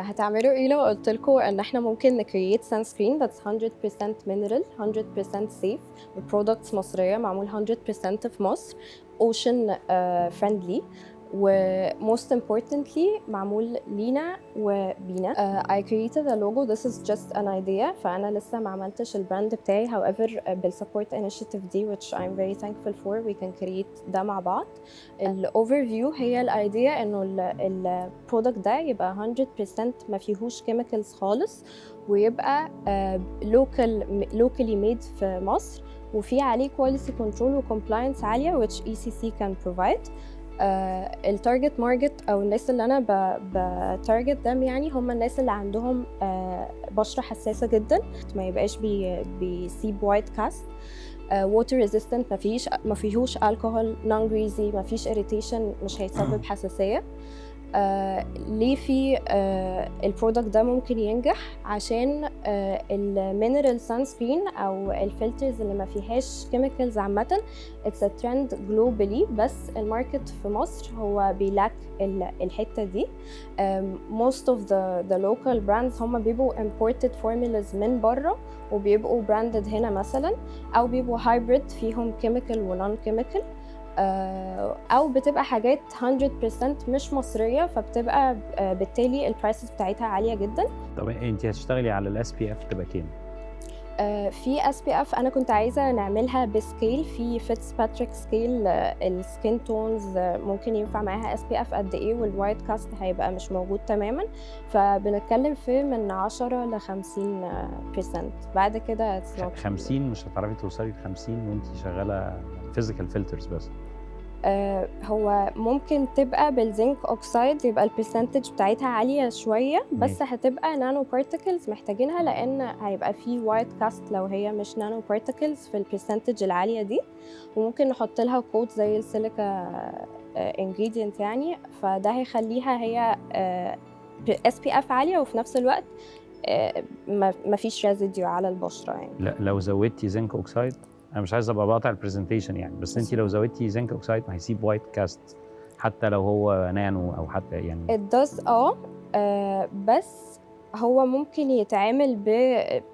هتعملوا ايه لو قلت لكم ان احنا ممكن ن create sunscreen that's 100% mineral، 100% safe، ب products مصرية، معمول 100% في مصر، ocean friendly، و most importantly معمول لينا وبينا؟ I created a logo. this is just an idea، فأنا لسه ما عملتش ال brand بتاعي. however بال support initiative دي، which I'm very thankful for، we can create ده مع بعض. ال overview هي ال idea انه ال product ده يبقى 100% ما فيهوش chemicals خالص، ويبقى locally made في مصر، وفي عليه quality control و compliance عالية which ECC can provide. ال target market او الناس اللي انا ب target them يعني هم الناس اللي عندهم بشره حساسة جدا، ما يبقاش بيسيب white cast، water resistant، ما فيهوش alcohol، non greasy، ما فيش irritation، مش هيسبب حساسيه. ليه في ال product ده ممكن ينجح؟ عشان ال mineral sunscreen او ال filters اللي ما فيهاش chemicals عامة it's a trend globally، بس ال market في مصر هو بي lack الحتة دي. most of the local brands هم بيبقوا imported formulas من بره وبيبقوا branded هنا مثلا، او بيبقوا hybrid فيهم chemical و non chemical، او بتبقى حاجات 100% مش مصريه، فبتبقى بالتالي ال prices بتاعتها عالية جدا. طب انت هتشتغلي على ال SPF تبقى كام؟ في SPF انا كنت عايزه نعملها ب scale، في Fitzpatrick scale، ال skin tones ممكن ينفع معاها SPF قد ايه، وال white cast هيبقى مش موجود تماما، فبنتكلم في من 10 ل 50%. بعد كده it's not. 50؟ مش هتعرفي توصلي ل 50 وانت شغالة physical filters بس. هو ممكن تبقى بال zinc oxide، يبقى ال percentage بتاعتها عالية شويه، بس هتبقى nano particles محتاجينها، لان هيبقى في white cast لو هي مش nano particles في ال percentage العالية دي. وممكن نحط لها coat زي ال silica ingredient يعني، فده هيخليها هي SPF عالية وفي نفس الوقت ما فيش residue على البشرة يعني. لا، لو زودتي zinc oxide، انا مش عايز ابقى بقاطع ال presentation يعني، بس انت لو زودتي zinc oxide ما هيسيب white cast حتى لو هو نانو او حتى يعني. it does بس هو ممكن يتعمل ب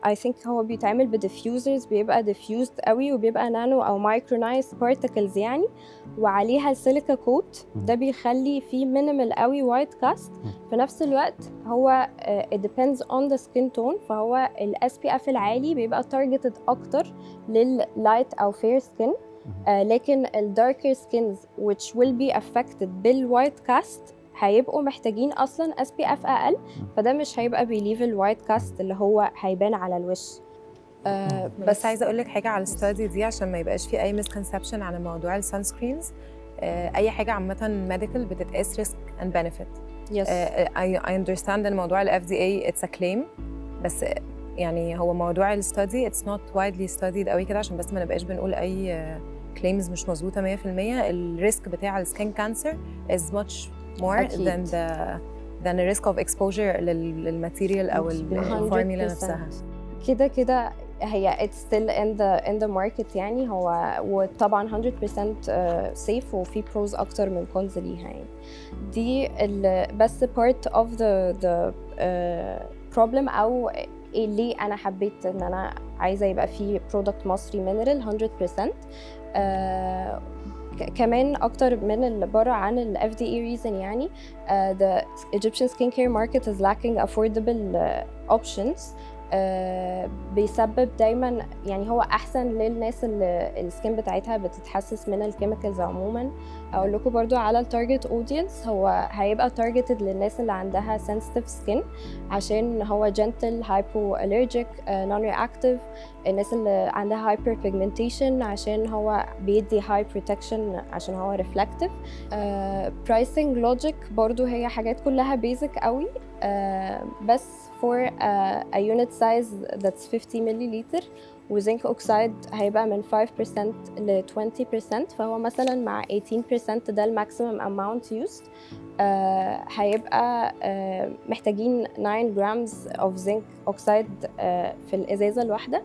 I think هو بيتعمل ب diffusers، بيبقى diffused قوي وبيبقى نانو او micronized particles يعني، وعليها ال silica coat. ده بيخلي فيه minimal قوي white cast. في نفس الوقت هو it depends on the skin tone، فهو ال SPF العالي بيبقى targeted اكتر لل light او fair skin، لكن ال darker skins which will be affected بال white cast هيبقوا محتاجين اصلا SPF اقل، فده مش هيبقى بي leave ال white cast اللي هو هيبان على الوش. بس عايزه اقول لك حاجة على ال study دي عشان ما يبقاش في اي misconception على موضوع ال sunscreens. اي حاجة عامة medical بتتقاس risk and benefit. I understand ان موضوع ال FDA it's a claim، بس يعني هو موضوع ال study it's not widely studied قوي كده، عشان بس ما نبقاش بنقول اي claims مش مظبوطة 100%. ال risk بتاع ال skin cancer is much more than the risk of exposure لل material او الفورميلا 100%. نفسها. كده كده هي it's still in the market يعني، هو وطبعا 100% safe وفي pros اكتر من cons ليها يعني. دي بس part of the problem او إيه ليه انا حبيت ان انا عايزه يبقى في product مصري mineral 100%. كمان اكتر من اللي بره عن ال FDA reason يعني، the Egyptian skincare market is lacking affordable options. بيسبب دايما يعني، هو احسن للناس اللي ال skin بتاعتها بتتحسس من ال chemicals عموما. اقول لكم برضو على ال target audience، هو هيبقى targeted للناس اللي عندها sensitive skin عشان هو gentle، hypoallergic، non reactive، الناس اللي عندها hyper pigmentation عشان هو بيدي high protection عشان هو reflective. pricing logic برضو هي حاجات كلها basic قوي، بس for a unit size that's 50 milliliter و zinc oxide هيبقى من 5% ل 20%، فهو مثلا مع 18% ده ال maximum amount used، هيبقى محتاجين 9 grams of zinc oxide في الازازه الواحده،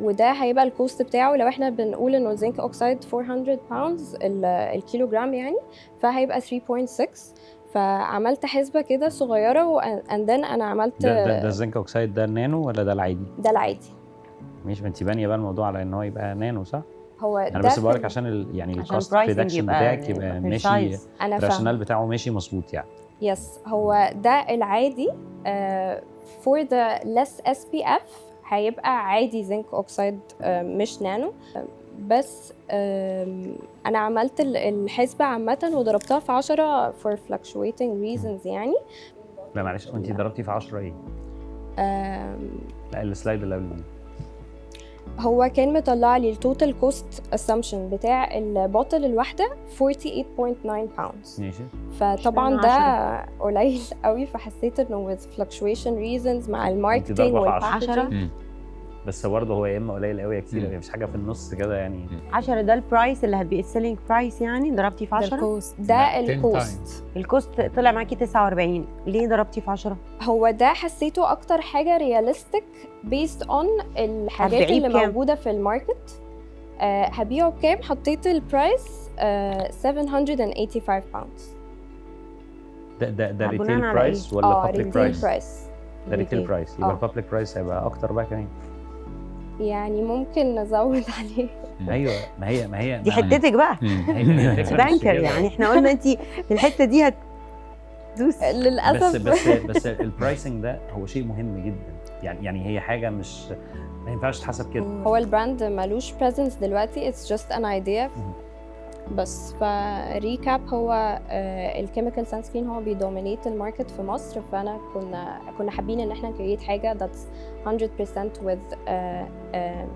وده هيبقى ال cost بتاعه لو احنا بنقول انه ال zinc oxide 400 pounds الكيلو جرام يعني، فهيبقى 3.6. فعملت حسبه كده صغيرة and then انا عملت ده ال zinc oxide ده النانو ولا ده العادي؟ ده العادي. ماشي، ما انت بانيه بقى الموضوع على ان هو يبقى نانو صح؟ هو انا بس بقولك عشان يعني ال cost reduction بتاعك يبقى ماشي، ال rationale بتاعه ماشي مظبوط يعني. yes، هو ده العادي. for the less SPF هيبقى عادي zinc oxide مش نانو. بس انا عملت الحسبة عامة وضربتها في 10 for fluctuating reasons يعني. لا معلش، انت ضربتي في 10 ايه؟ لا ال slide اللي قبل دي هو كان مطلع لي ال total cost assumption بتاع ال bottle الواحدة 48.9 pounds. ماشي. فطبعا ده قليل قوي، فحسيت انه with fluctuation reasons مع ال marketing وال packaging. بس برضه هو يا اما قليل قوي يا كتير قوي، مش حاجة في النص كده يعني. 10 ده ال price اللي هتبقى ال selling price يعني، ضربتي في 10 ده ال cost. ال cost طلع معاكي 49، ليه ضربتي في 10؟ هو ده حسيته اكتر حاجة realistic based on الحاجات اللي موجودة في ال market. هبيعه بكام؟ حطيت ال price 785 pounds. ده retail price ولا public price؟ ده retail price، يبقى ال public price هيبقى اكتر بقى كمان يعني، ممكن نزود عليه. ايوه، ما هي دي حتتك بقى banker يعني، احنا قلنا انت في الحتة دي هتدوس للاسف. بس ال pricing ده هو شيء مهم جدا يعني هي حاجة مش ما ينفعش تحسب كده. هو ال brand مالوش presence دلوقتي، it's just an idea بس. ف recap، هو ال chemical sunscreen هو بي dominate ال market في مصر، فانا كنا حابين ان احنا ن create حاجة that's 100% with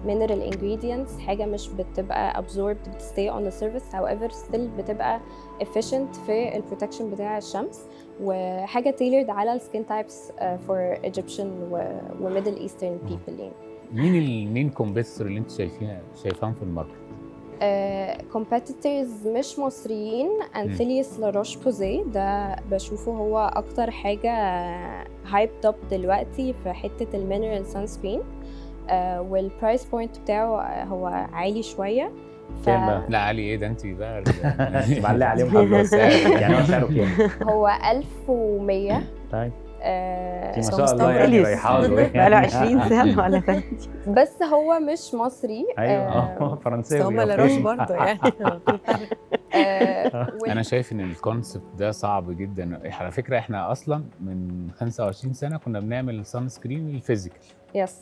mineral ingredients، حاجة مش بتبقى absorbed، بت stay on the surface، however still بتبقى efficient في ال protection بتاع الشمس، وحاجه tailored على ال skin types for Egyptian و Middle Eastern people يعني. مين ال main competitor اللي انت شايفاهم في ال market؟ competitors مش مصريين، Anthelios La Roche-Posay ده بشوفه هو اكتر حاجة hyped up دلوقتي في حتة ال mineral sunscreen، وال price point بتاعه هو عالي شوية. لا عالي ايه ده، انت بقى معلقه عليهم يعني. هو سعره كام؟ هو 1100. طيب ما شاء الله يعني، رايحة له بقى 20 سنة ولا 30. بس هو مش مصري. ايوه فرنساوي، بس هم La Roche برضه يعني. انا شايف ان ال concept ده صعب جدا على فكرة. احنا اصلا من 25 سنة كنا بنعمل sunscreen ال physical. yes،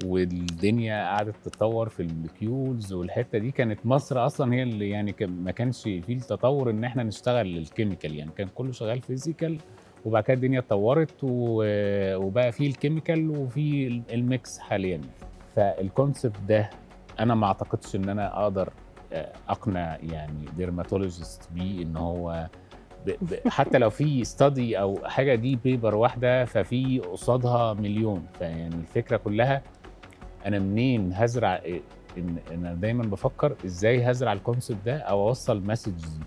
والدنيا قعدت تتطور في ال molecules والحتة دي. كانت مصر اصلا هي اللي يعني ما كانش فيه التطور ان احنا نشتغل ال chemical يعني، كان كله شغال physical، وبعد كده الدنيا اتطورت وبقى فيه ال chemical وفيه ال mix حاليا. فال concept ده انا ما اعتقدش ان انا اقدر اقنع يعني dermatologist بيه ان هو حتى لو في study او حاجة دي paper واحدة ففي قصادها مليون. فيعني الفكرة كلها انا منين هزرع، إن انا دايما بفكر ازاي هزرع ال concept ده او اوصل message دي.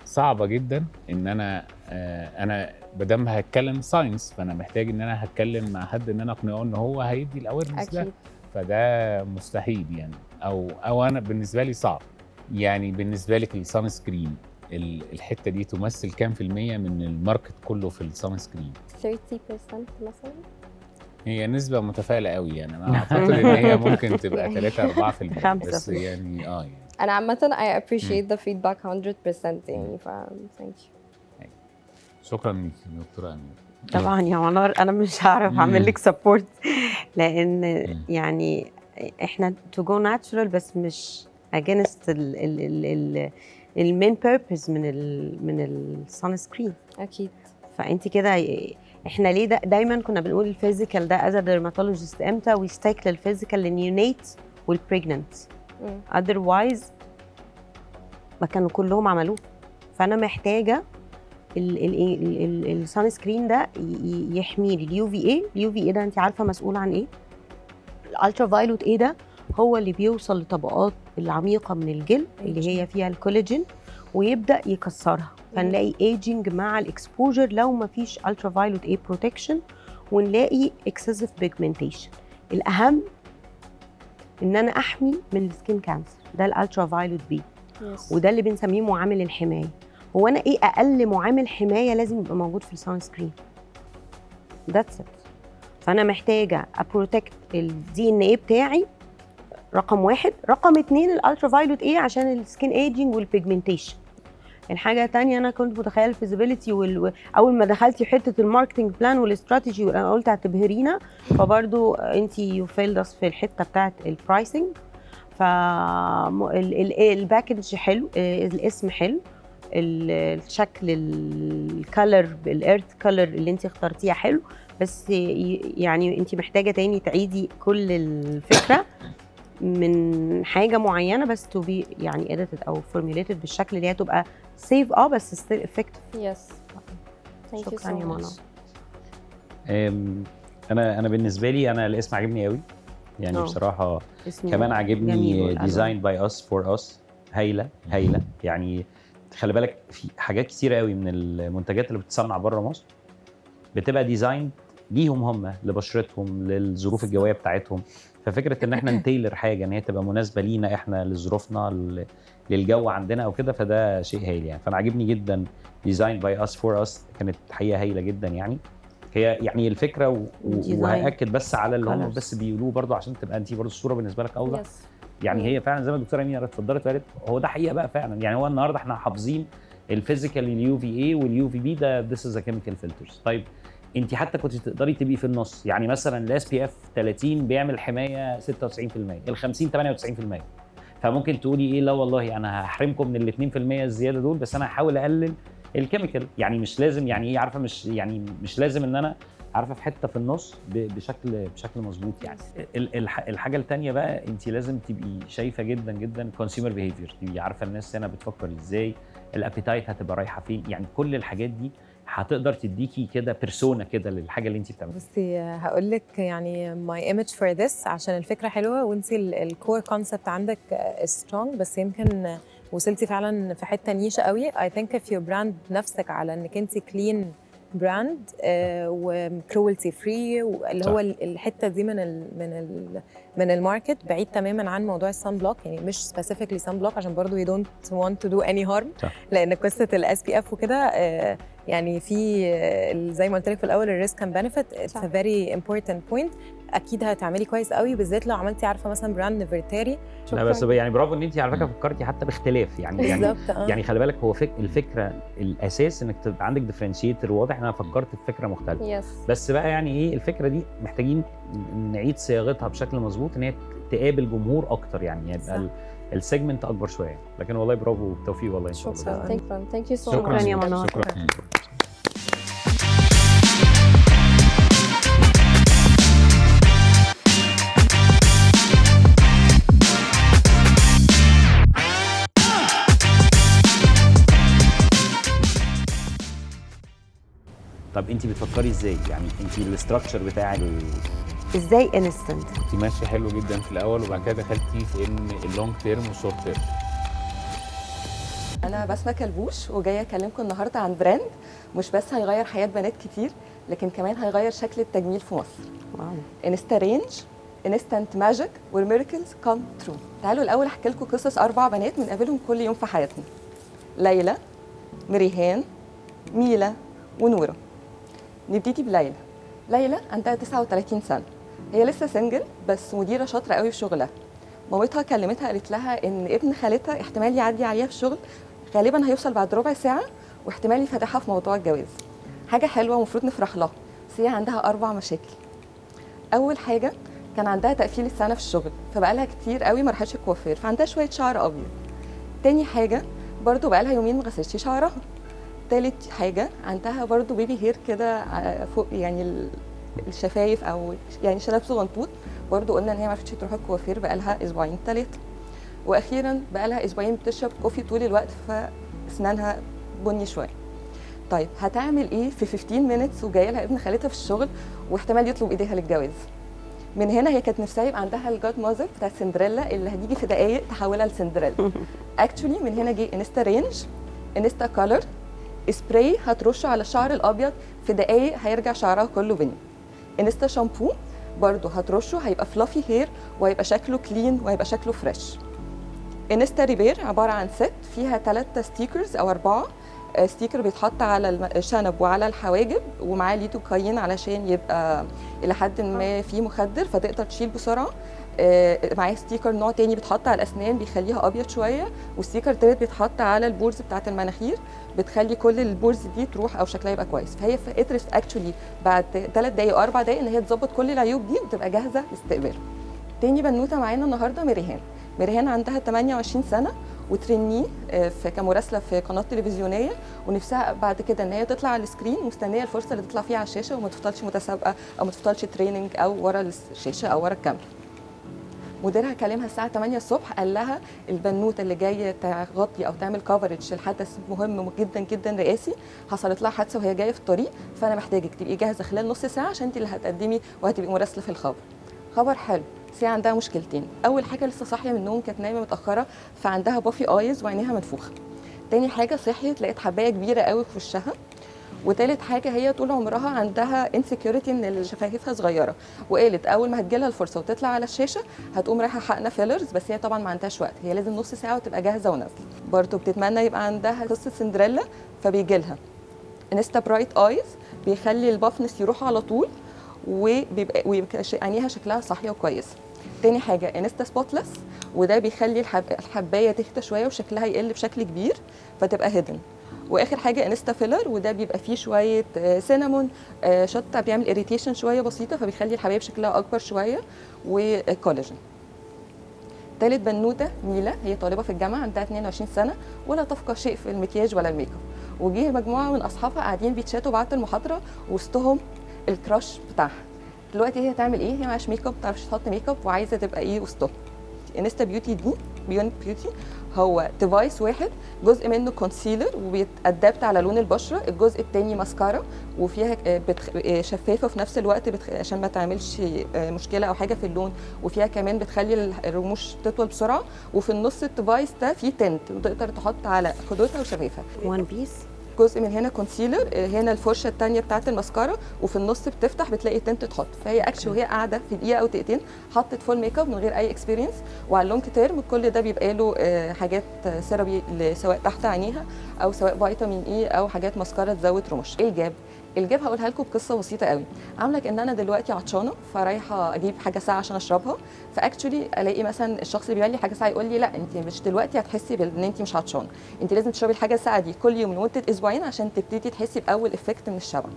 صعبة جدا ان انا انا بدل ما هتكلم science فانا محتاج ان انا هتكلم مع حد ان انا اقنعه ان هو هيدي ال awareness ده، فده مستحيل يعني، او انا بالنسبة لي صعب. يعني بالنسبة لك ال sunscreen الحتة دي تمثل كام في المية من ال market كله في ال sunscreen؟ 30% مثلا. هي نسبه متفائلة قوي يعني، انا اعتقد ان هي ممكن تبقى 3-4% بس يعني. يعني انا عامة I appreciate the feedback 100% يعني، ف thank you. شكرا ليك دكتورة اميره. طبعا يا منار انا مش هعرف اعمل لك support لان يعني احنا to go natural بس مش against ال main purpose من ال sunscreen. اكيد. فانت كده احنا ليه دايما كنا بنقول ال physical ده as dermatologist امتى we stick لل physical لل neonate وال pregnant، otherwise ما كانوا كلهم عملوه. فانا محتاجه ال sunscreen ده يحمي لي ال UVA. ال UVA ده انت عارفه مسؤول عن ايه؟ ال ultraviolet A ده هو اللي بيوصل لطبقات العميقة من الجلد اللي هي فيها الكولاجين ويبدا يكسرها، فنلاقي aging مع ال exposure لو ما فيش ultraviolet A protection، ونلاقي excessive pigmentation. الاهم ان انا احمي من ال skin cancer، ده ال ultraviolet B. وده اللي بنسميه معامل الحماية. هو انا ايه اقل معامل حماية لازم يبقى موجود في ال sunscreen؟ that's it. فانا محتاجه ا protect ال DNA بتاعي رقم 1، رقم 2 ال ultraviolet A عشان ال skin aging وال pigmentation. الحاجة الثانية انا كنت متخيله ال feasibility اول ما دخلتي حتة ال marketing plan وال strategy وانا قلت هتبهرينا، فبرضو انت you failed us في الحتة بتاعه ال pricing. ف ال package حلو، الاسم حلو، الشكل، ال color، ال earth color اللي انت اخترتيها حلو، بس يعني انت محتاجه تاني تعيدي كل الفكرة من حاجة معينة، بس to be يعني edited او formulated بالشكل اللي هي تبقى safe بس still effective. yes، thank you. شكرا يا منى. انا بالنسبة لي انا الاسم عاجبني قوي يعني. بصراحة كمان عاجبني design by us for us، هايلة هايلة يعني. خلي بالك في حاجات كتيرة قوي من المنتجات اللي بتصنع بره مصر بتبقى design ليهم هم، لبشرتهم، للظروف الجوية بتاعتهم. ففكره ان احنا ن tailor حاجة ان هي تبقى مناسبة لينا احنا، لظروفنا، للجو عندنا او كده، فده شيء هايل يعني. فانا عاجبني جدا design by us for us، كانت حقيقة هايلة جدا يعني. هي يعني الفكرة وهاكد بس على اللي هم بس بيقولوه برضو عشان تبقى انت برضو الصورة بالنسبة لك اوضح. يعني هي فعلا زي ما الدكتورة امينه اتفضلت وقالت، هو ده حقيقة بقى فعلا يعني. هو النهارده احنا حافظين ال physical ال UVA وال UVB، ده this is chemical filters. طيب انت حتى كنت تقدري تبقي في النص يعني، مثلا ال SPF 30 بيعمل حماية 96%، ال 50 98%، فممكن تقولي ايه، لا والله انا هحرمكم من ال 2% الزيادة دول، بس انا هحاول اقلل ال chemical. يعني مش لازم يعني ايه، عارفه، مش يعني مش لازم ان انا عارفه في حتة في النص بشكل مظبوط يعني. الحاجة الثانية بقى، انت لازم تبقي شايفه جدا جدا consumer behavior، تبقي عارفه الناس هنا بتفكر ازاي، ال appetite هتبقى رايحة فين، يعني كل الحاجات دي هتقدر تديكي كده persona كده للحاجة اللي انت بتعمليها. بصي هقول لك يعني my image for this، عشان الفكرة حلوة وانت ال core concept عندك strong، بس يمكن وصلتي فعلا في حتة niche قوي. I think if you brand نفسك على انك انت clean brand و cruelty free، اللي هو الحتة دي من ال من ال من ال market، بعيد تماما عن موضوع ال sunblock، يعني مش specifically sunblock عشان برضو you don't want to do any harm، لان قصة ال SPF وكده يعني في زي ما قلت لك في الاول ال risk and benefit، it's a very important point. اكيد هتعملي كويس قوي، بالذات لو عملتي عارفه مثلا brand نيفرتاري. لا بس يعني برافو ان انت على فكرة فكرتي حتى باختلاف يعني. يعني يعني خلي بالك هو الفكرة الاساس انك تبقى عندك differentiator واضح. انا فكرت في فكرة مختلفة. بس بقى يعني ايه الفكرة دي، محتاجين نعيد صياغتها بشكل مظبوط ان هي تقابل جمهور اكتر، يعني يبقى ال segment اكبر شوية. لكن والله برافو وبالتوفيق والله ان شاء الله. شكرا، thank you so much. شكرا يا منار. شكرا. طب انت بتفكري ازاي يعني، انت ال structure بتاع ازاي instant؟ انت ماشية حلو جدا في الاول، وبعد كده دخلتي في ان ال long term وال short term. انا بسمه كلبوش، وجاية اكلمكم النهارده عن brand مش بس هيغير حياة بنات كتير، لكن كمان هيغير شكل التجميل في مصر. wow. Insta range، instant magic، وال miracles come true. تعالوا الاول احكي لكم قصص 4 بنات بنقابلهم كل يوم في حياتنا: ليلى، مريهان، ميلا، ونوره. نبتدي بليلى. ليلى عندها 39 سنة، هي لسه single بس مديره شاطرة قوي في شغلها. مامتها كلمتها قالت لها ان ابن خالتها احتمال يعدي عليها في الشغل، غالبا هيوصل بعد ربع ساعة، واحتمال يفتحها في موضوع الجواز. حاجة حلوة المفروض نفرح لها، بس هي عندها 4 مشاكل. اول حاجة كان عندها تقفيل السنة في الشغل، فبقى لها كتير قوي ما راحتش الكوافير، فعندها شوية شعر ابيض. تاني حاجة برضو بقى لها يومين ما غسلتش شعرها. تالت حاجة عندها برضو baby hair كده فوق يعني الشفايف، او يعني شنب صغنطوط، برضو قلنا ان هي ما عرفتش تروح الكوافير بقى لها اسبوعين 3. واخيرا بقى لها اسبوعين بتشرب coffee طول الوقت، فاسنانها بني شوية. طيب هتعمل ايه في 15 minutes وجاية لها ابن خالتها في الشغل واحتمال يطلب ايديها للجواز؟ من هنا هي كانت نفسها يبقى عندها ال godmother بتاعت سندريلا اللي هتيجي في دقايق تحولها لسندريلا. actually من هنا جه Insta range، Insta color spray هترشه على الشعر الابيض في دقايق هيرجع شعرها كله بني. Insta shampoo برضو هترشه هيبقى fluffy hair وهيبقى شكله clean وهيبقى شكله fresh. Insta repair عبارة عن set فيها 3 stickers او 4، sticker بيتحط على الشنب وعلى الحواجب، ومعاه ليدوكاين علشان يبقى الى حد ما فيه مخدر فتقدر تشيل بسرعة. معاه sticker نوع تاني بيتحط على الاسنان بيخليها ابيض شوية، و sticker تالت بيتحط على ال pores بتاعه المناخير بتخلي كل ال pores دي تروح او شكلها يبقى كويس. فهي قدرت actually بعد 3 دقايق او 4 دقايق ان هي تظبط كل العيوب دي وتبقى جاهزة لاستقباله. تاني بنوته معانا النهارده ميريهان. ميريهان عندها 28 سنة و trainee في كمراسله في قناة تلفزيونية، ونفسها بعد كده ان هي تطلع على ال screen، ومستنيه الفرصة اللي تطلع فيها على الشاشة وما تفضلش متسابقه او ما تفضلش training او ورا الشاشة او ورا الكاميرا. مديرها كلمها الساعة 8 الصبح قال لها البنوته اللي جاية تغطي او تعمل coverage لحدث مهم جدا جدا رئاسي حصلت لها حادثه وهي جاية في الطريق، فانا محتاجك تبقي جاهزة خلال نص ساعة عشان انت اللي هتقدمي وهتبقي مراسله في الخبر. خبر حلو، بس هي عندها مشكلتين. اول حاجة لسه صاحية من النوم، كانت نايمة متاخرة فعندها puffy eyes وعينيها منفوخه. تاني حاجة صحيت لقيت حبايه كبيرة قوي في وشها. وتالت حاجة هي طول عمرها عندها insecurity ان شفايفها صغيرة، وقالت اول ما هتجيلها الفرصة وتطلع على الشاشة هتقوم رايحة حقنه fillers، بس هي طبعا ما عندهاش وقت، هي لازم نص ساعة وتبقى جاهزة ونازلة. برضه بتتمنى يبقى عندها قصة سندريلا، فبيجي لها Insta Bright Eyes بيخلي ال puffiness يروح على طول وبيبقى عينيها شكلها صاحية وكويسة. تاني حاجة Insta Spotless، وده بيخلي الحبايه تهدى شوية وشكلها يقل بشكل كبير فتبقى hidden. واخر حاجة Insta Filler، وده بيبقى فيه شوية cinnamon، شطه، بيعمل irritation شوية بسيطة فبيخلي الحبايه شكلها اكبر شوية، وكولاجين. تالت بنوته ميلا، هي طالبه في الجامعة عندها 22 سنة ولا تفقه شيء في المكياج ولا الميك اب، وجه مجموعة من اصحابها قاعدين بيتشاتوا بعد المحاضرة وسطهم ال crush بتاعها. دلوقتي هي تعمل ايه؟ هي معهاش ميك اب، ما بتعرفش تحط ميك اب وعايزه تبقى ايه وسطهم. Insta Beauty دي Beyond Beauty هو device واحد جزء منه concealer وبيت adapt على لون البشرة، الجزء الثاني ماسكارا وفيها شفافة في نفس الوقت عشان ما تعملش مشكلة او حاجة في اللون، وفيها كمان بتخلي الرموش تطول بسرعة، وفي النص ال device ده فيه tint وتقدر تحط على خدودها وشفافها. one piece جزء من هنا concealer، هنا الفرشة الثانية بتاعه الماسكارا، وفي النص بتفتح بتلاقي tint تحط. فهي actually وهي قاعدة في دقيقة او دقيقتين حطت full makeup من غير اي experience. وعلى ال long term كل ده بيبقى له حاجات therapy سواء تحت عينيها او سواء فيتامين E او حاجات ماسكارا تزود رموش. ايه ال gap؟ ال gap هقولها لكم بقصة بسيطة قوي. عامله كان انا دلوقتي عطشانة فرايحه اجيب حاجة ساقعه عشان اشربها، ف actually الاقي مثلا الشخص اللي بيبيع لي حاجة ساقعه يقول لي لا انت مش دلوقتي هتحسي بان انت مش عطشانة، انت لازم تشربي الحاجة الساقعه دي كل يوم لمدة اسبوعين عشان تبتدي تحسي باول effect من الشبع.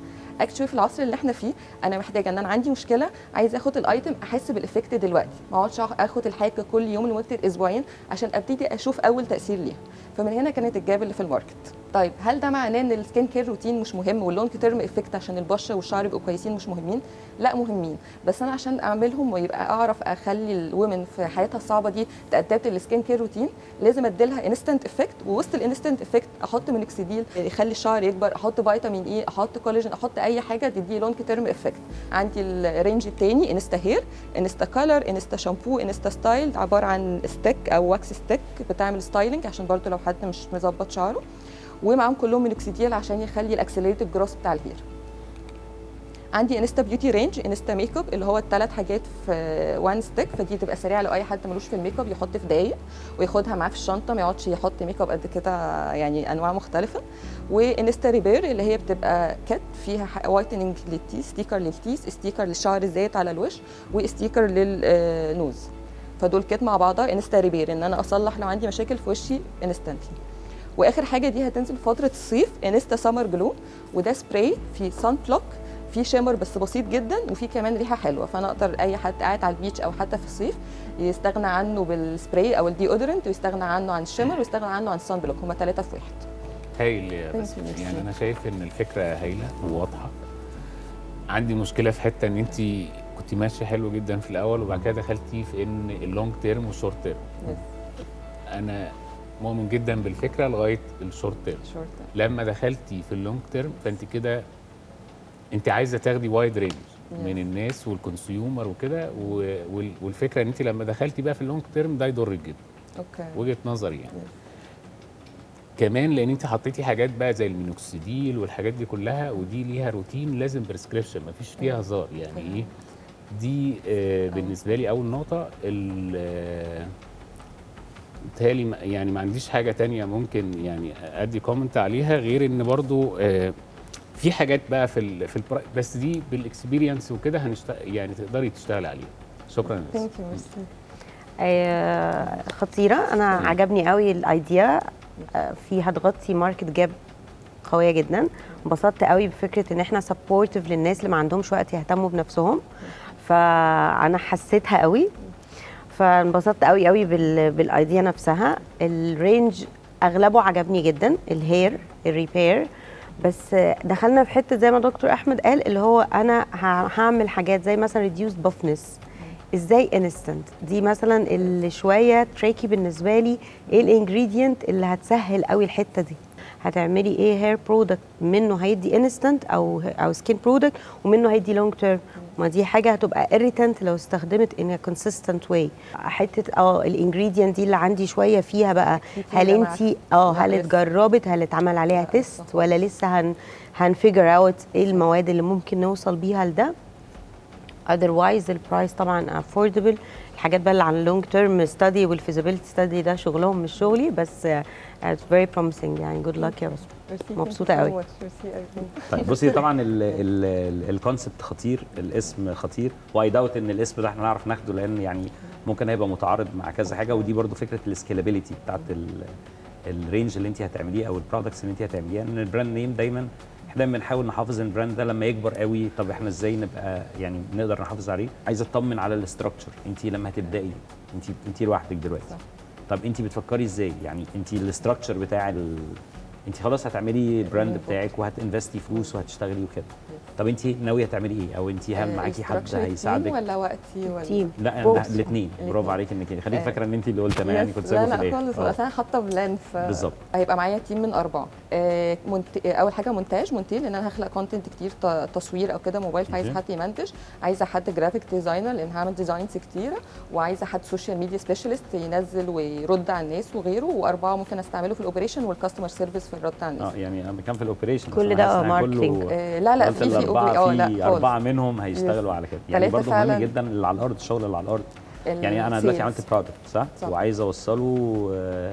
actually في العصر اللي احنا فيه انا محتاجه ان انا عندي مشكلة عايزه اخد ال item احس بال effect دلوقتي، ما اقعدش اخد الحاجة كل يوم لمدة اسبوعين عشان ابتدي اشوف اول تاثير ليها. فمن هنا كانت ال gap اللي في ال market. طيب هل ده معناه ان ال skin care routine مش مهم وال long term effect عشان البشرة والشعر يبقوا كويسين مش مهمين؟ لا مهمين، بس انا عشان اعملهم ويبقى اعرف اخلي ال women في حياتها الصعبة دي ت adapt ال skin care routine لازم اديلها instant effect، ووسط ال instant effect احط مينوكسيديل يخلي الشعر يكبر، احط فيتامين E، احط كولاجين، احط اي حاجة تدي long term effect. عندي ال range الثاني Insta Hair، Insta Color، Insta Shampoo، Insta Style، عبارة عن stick او wax stick بتعمل styling عشان برضو لو حد مش مظبط شعره، ومعاهم كلهم مينوكسيديل عشان يخلي ال accelerated growth بتاع ال hair. عندي Insta Beauty range، Insta Makeup اللي هو الثلاث حاجات في one stick، فدي تبقى سريعة لو اي حد ملوش في الميك اب يحط في دقايق وياخدها معاه في الشنطة ما يقعدش يحط ميك اب قد كده يعني انواع مختلفة. و Insta Repair اللي هي بتبقى kit فيها whitening لل teeth، sticker لل teeth، sticker للشعر الزيت على الوش، و sticker لل nose، فدول kit مع بعضها. Insta Repair ان انا اصلح لو عندي مشاكل في وشي instantly. واخر حاجة دي هتنزل فترة الصيف Insta Summer Glow، وده سبراي في sun block، في shimmer بس بسيط جدا، وفي كمان ريحه حلوة، فانا اقدر اي حد قاعد على ال beach او حتى في الصيف يستغنى عنه بالسبراي او ال deodorant، ويستغنى عنه عن ال shimmer، ويستغنى عنه عن ال sun block، هما 3 في 1. هايل يا بسمة، يعني انا شايف ان الفكرة هايلة وواضحة. عندي مشكلة في حتة ان انت كنت ماشية حلو جدا في الاول وبعد كده دخلتي في ان ال long term وال short term. انا مؤمن جدا بالفكرة لغاية ال short term. لما دخلتي في ال long term فانت كده انت عايزه تاخدي wide range من الناس وال consumer وكده، والفكرة ان انت لما دخلتي بقى في ال long term ده يضرك جدا. okay، وجهه نظري يعني. كمان لان انت حطيتي حاجات بقى زي المينوكسيديل والحاجات دي كلها، ودي ليها روتين لازم prescription، مفيش فيها هزار يعني. ايه دي بالنسبة لي اول نقطة. بيتهيألي يعني ما عنديش حاجة تانية ممكن يعني ادي comment عليها، غير ان برضو في حاجات بقى في بس دي بال experience وكده يعني تقدري تشتغلي عليها. شكرا. thank you، ميرسي. خطيرة، انا عجبني قوي ال idea، فيها تغطي market gap قوية جدا. انبسطت قوي بفكره ان احنا supportive للناس اللي ما عندهمش وقت يهتموا بنفسهم، فانا حسيتها قوي، فانبسطت قوي قوي بال idea نفسها. ال range اغلبه عجبني جدا، ال hair، ال repair، بس دخلنا في حتة زي ما دكتور احمد قال اللي هو انا هعمل حاجات زي مثلا reduce puffiness ازاي instant، دي مثلا اللي شوية tricky بالنسبة لي. ايه ال ingredient اللي هتسهل قوي الحتة دي؟ هتعملي ايه hair product منه هيدي instant او skin product ومنه هيدي long term؟ ما دي حاجة هتبقى irritant لو استخدمت in a consistent way. حتة ال ingredient دي اللي عندي شوية فيها بقى، هل انت هل اتجربت، هل اتعمل عليها test، ولا لسه هن figure out ايه المواد اللي ممكن نوصل بيها لده؟ otherwise ال price طبعا affordable. الحاجات بقى اللي عن long term study وال feasibility study ده شغلهم مش شغلي، بس it's very promising يعني. good luck يا بسمة، مبسوطة قوي. طيب بصي، طبعا ال concept خطير، الاسم خطير، و I doubt ان الاسم ده احنا نعرف ناخده، لان يعني ممكن هيبقى متعارض مع كذا حاجة، ودي برضو فكرة ال scalability بتاعت ال range اللي انت هتعمليه او ال products اللي انت هتعمليها. ان ال brand name دايما احنا دايما بنحاول نحافظ ان ال brand ده لما يكبر قوي، طب احنا ازاي نبقى يعني نقدر نحافظ عليه؟ عايزه اطمن على ال structure. انت لما هتبداي انت لوحدك دلوقتي، طب انت بتفكري ازاي؟ يعني انت ال structure بتاع انت خلاص هتعملي brand بتاعك وهت invest ي فلوس وهتشتغلي وكده، طب انت ناوية تعملي ايه؟ او انت هل معاكي حد هيساعدك ولا وقتي ولا team؟ لا الاثنين. برافو عليك انك خليك فاكره ان انت اللي قلت انا يعني كنت سايبه في الاخر. لا خالص، اصل انا حاطه plan، بالظبط هيبقى معايا team من 4. اول حاجة مونتاج، مونتير، لان انا هخلق content كتير، تصوير او كده، موبايل، فعايزه حد يمنتج، عايزه حد graphic designer لان هعمل designs كتيرة، وعايزه حد social media specialist ينزل ويرد على الناس وغيره، و4 ممكن استعمله في ال operation وال customer service في الرد على الناس. يعني انا كان في ال operation كل ده marketing. لا في لا 4 منهم هيشتغلوا على كده يعني. برضه مهم جدا اللي على الارض، الشغل اللي على الارض. يعني انا دلوقتي عملت product صح؟ وعايز اوصله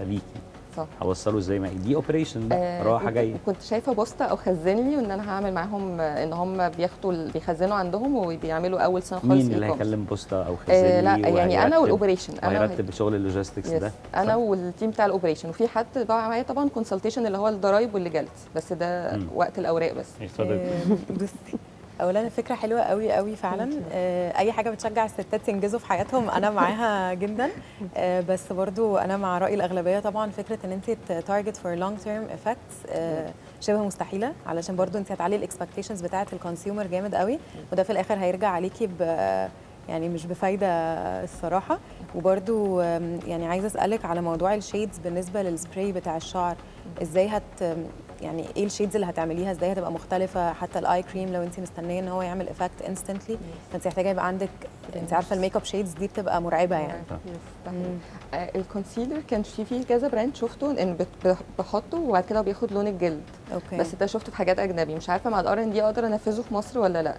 ليكي، صح، اوصله ازاي؟ ما دي operation بقى، رايحة جاية. كنت شايفه بوسطه او خزنلي، وان انا هعمل معاهم ان هم بياخدوا بيخزنوا عندهم وبيعملوا اول سنة خالص. مين اللي هيكلم بوسطه او خزنلي؟ لا يعني انا وال operation، انا هيرتب شغل ال logistics ده، انا وال team بتاع ال operation، وفي حد بقى معايا طبعا consultation اللي هو الضرايب وال legalities، بس ده وقت الاوراق بس. بصي، اولا فكرة حلوة قوي قوي فعلا. اي حاجة بتشجع الستات ينجزوا في حياتهم انا معاها جدا. بس برضو انا مع راي الاغلبية طبعا. فكرة ان انت target for long term effects شبه مستحيلة، علشان برضو انت هتعلي ال expectations بتاعه ال consumer جامد قوي، وده في الاخر هيرجع عليكي يعني مش بفايده الصراحة. وبرضو يعني عايزه اسالك على موضوع ال shades بالنسبة للسبراي بتاع الشعر، ازاي يعني ايه ال shades اللي هتعمليها، ازاي هتبقى مختلفة؟ حتى ال eye cream لو انت مستنيه ان هو يعمل effect instantly، فانت محتاجه يبقى عندك، انت عارفه ال makeup shades دي بتبقى مرعبة يعني. ال concealer كان في كذا brand شفته ان بحطه وبعد كده بياخد لون الجلد. okay. بس ده شفته في حاجات اجنبي، مش عارفه مع ال R&D اقدر انفذه في مصر ولا لا.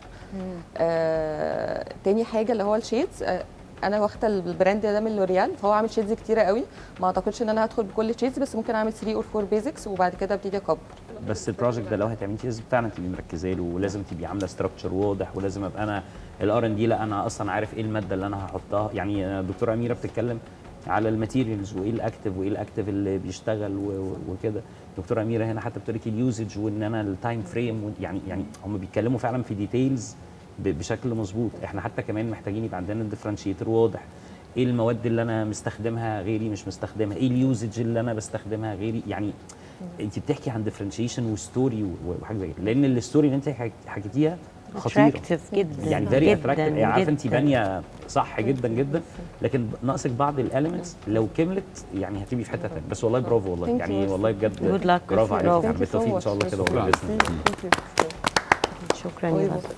تاني حاجة اللي هو ال shades، انا واخده ال brand ده من لوريال، فهو عامل shades كتيرة قوي، ما اعتقدش ان انا هدخل بكل shades، بس ممكن اعمل 3 or 4 basics وبعد كده ابتدي اكبر. بس ال project ده لو هتعملي لازم فعلا تبقي مركزه له، ولازم تبقي عامله structure واضح، ولازم ابقى انا ال R&D، لا انا اصلا عارف ايه المادة اللي انا هحطها. يعني الدكتورة اميره بتتكلم على ال materials وايه ال active وايه ال active اللي بيشتغل وكده. دكتورة اميره هنا حتى بتقول لك ال usage وان انا ال time frame، يعني هم بيتكلموا فعلا في details بشكل مظبوط. احنا حتى كمان محتاجين يبقى عندنا differentiator واضح، ايه المواد اللي انا مستخدمها غيري مش مستخدمها، ايه ال usage اللي انا بستخدمها غيري. يعني انت بتحكي عن differentiation و story وحاجه زي كده، لان ال story اللي انت حكيتيها خطيرة جدا، يعني very attractive، يعني عارفه انت بانيه صح جدا جدا، لكن ناقصك بعض ال elements لو كملت يعني هتبقي في حتة ثانية. بس والله برافو والله، يعني والله بجد برافو عليك، بالتوفيق ان شاء الله كده والله باذن الله. شكرا يا باسم.